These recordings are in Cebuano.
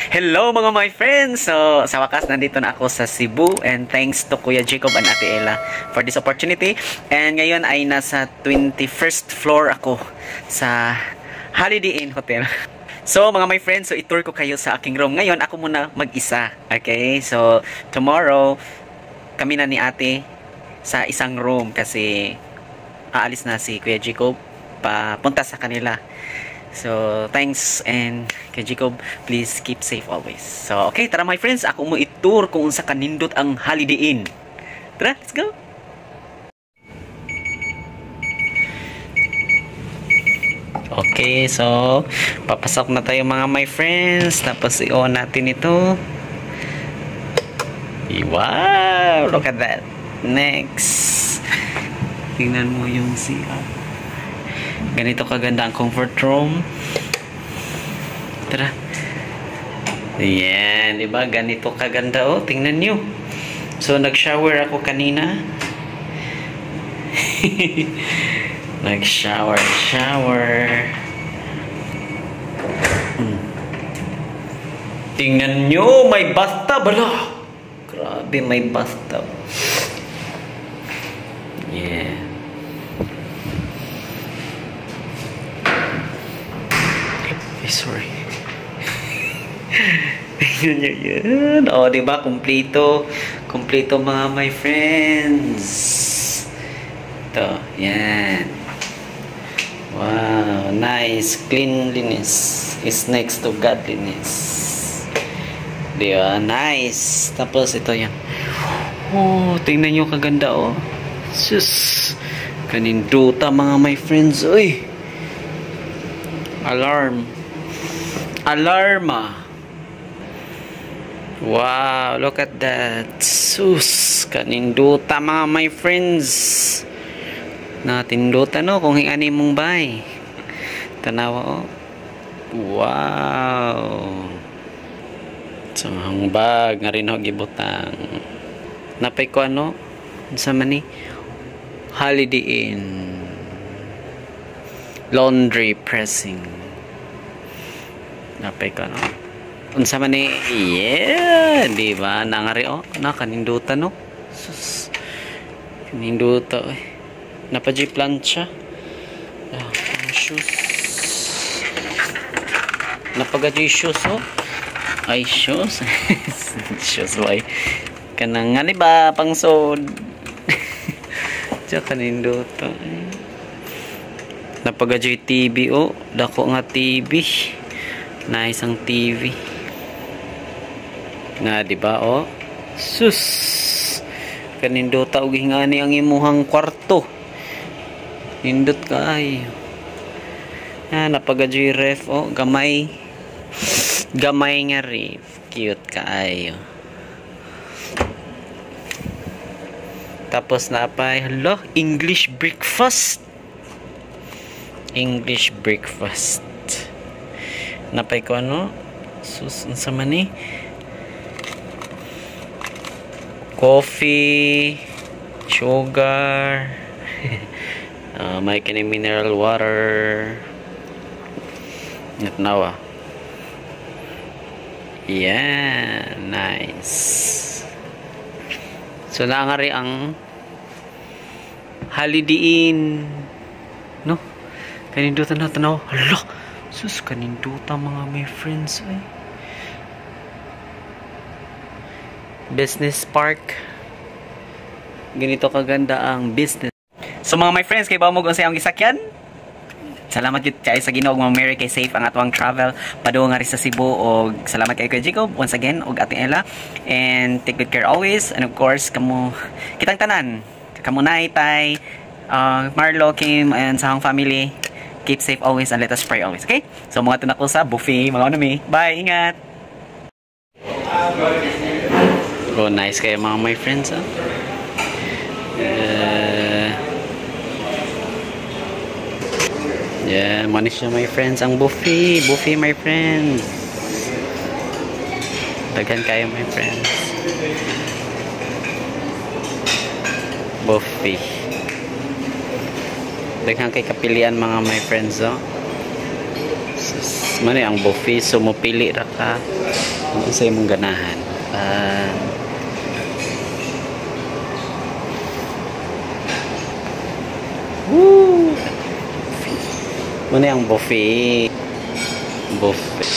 Hello mga my friends! So, sa wakas, nandito na ako sa Cebu and thanks to Kuya Jacob and Ate Ella for this opportunity. And ngayon ay nasa 21st floor ako sa Holiday Inn Hotel. So, mga my friends, so i-tour ko kayo sa aking room. Ngayon, ako muna mag-isa. Okay? So, tomorrow, kami na ni Ate sa isang room kasi aalis na si Kuya Jacob papunta sa kanila. So, thanks and kay Jacob, please keep safe always. So, okay, tara my friends, ako mo i-tour kung unsa kanindot ang Holiday Inn. Tara, let's go! Okay, so, papasok na tayo mga my friends. Tapos, i-on natin ito. Wow! Look at that! Next! Tingnan mo yung CR. Ganito kaganda ang comfort room. Tara. Ayan, diba? Ganito kaganda, oh. Tingnan nyo. So, nag-shower ako kanina. Nag-shower, shower. Tingnan nyo, may bathtub. Ala. Grabe, may bathtub. Yeah. Sorry. Tingnan nyo yun. O, oh, diba? Kumplito. Kumplito mga my friends. Ito. Yan. Wow. Nice. Cleanliness is next to godliness. Diba? Nice. Tapos, ito yan. Oh, tingnan nyo kaganda, oh. Sus. Kaninduta mga my friends. Uy. Alarm. Alarma. Wow, look at that. Sus, kaninduta mga my friends. Natinduta no kung hingani mong bay. Tanawa oh. Wow. So ang bag nga rin ho gibutang. Napay ko ano unsa man ni Holiday Inn. Laundry pressing. Napay ka, no? Unsa man ni? Yeah! Di ba? Nangari, oh. Nakaninduta, no? Sus. Kaninduta, eh. Napa-G plancha. Ah, shoes. Napaga-G shoes, oh. Ay, shoes. Shoes, boy. Kanang nga, ni ba? Pangsod. Diya, kaninduta, eh. Napaga-G TV, oh. Dako nga TV. Nice ang TV. Na, di ba oh? Sus. Kanindota og hingani ang imuhang kwarto. Nindot kaayo. Ah, napagadyoy ref oh, gamay. Gamay nga ref. Cute kaayo. Tapos napay, hala, English breakfast. English breakfast. Napay ko ano? Sus, unsa man ni? Coffee, sugar, may kini mineral water. Natnawa. Yeah, nice. So naangari ang Holiday Inn. No? Kanindutan na tanaw. Hala. Sus, kaninduta mga my friends. Ay. Business park. Ganito kaganda ang business. So mga my friends, kay ba mo kung sa iyong gisakyan? Salamat gyud kay sa Ginoo, mga Mary, kay safe ang atuang travel padung nga ri sa Cebu, og salamat kay Kuya Jacob once again og Ate Ella, and take good care always, and of course kamo kitang tanan, kamo nay, tay, Marlo, Kim, and sa akong family. Keep safe always and let us pray always, okay? So mga tunako sa buffet, mga ano mi. Bye, ingat. Oh, nice kayo mga my friends, ah. Yeah, manis siya my friends ang buffet, buffet my friends. Daghan kayo my friends. Buffet. Daghan kay kapilian mga my friends, oh. Sus. Mao ni ang buffet, so mopili ra ka kung unsa imong ganahan. Woo! Mao ni ang buffet. Buffet.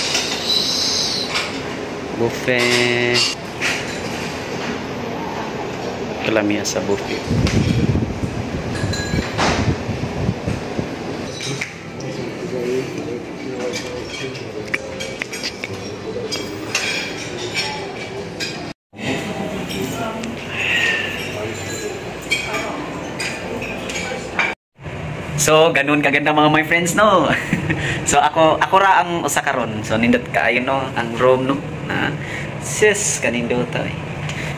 Buffet. Kalamiya sa buffet. So, ganun kaganda, mga my friends, no? So, ako ra ang usa karon. So, nindot kaayo, no, ang room, no? Na, sis, kanindot eh.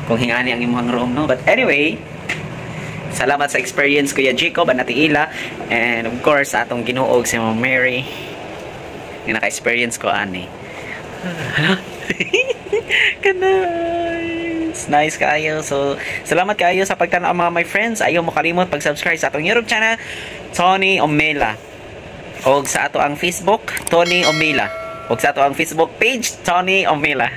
Kung hingani ang imong room, no? But anyway, salamat sa experience, Kuya Jacob and Ate Ila. And of course, sa atong Ginoo si Ma'am Mary. Nga naka-experience ko ani. Nice. Nice kaayo. So, salamat kaayo sa pagtanaw, mga my friends. Ayaw mo kalimot pag-subscribe sa atong YouTube channel, Tony Omela. Og sa ato ang Facebook, Tony Omela. Og sa ato ang Facebook page, Tony Omela.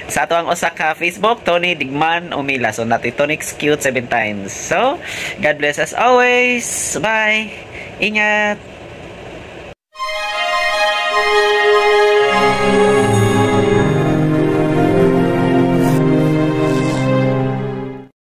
Sa ato ang usa ka Facebook, Tony Digman Omela. So, nati Tonix cute 7 times. So, God bless us always. Bye. Ingat.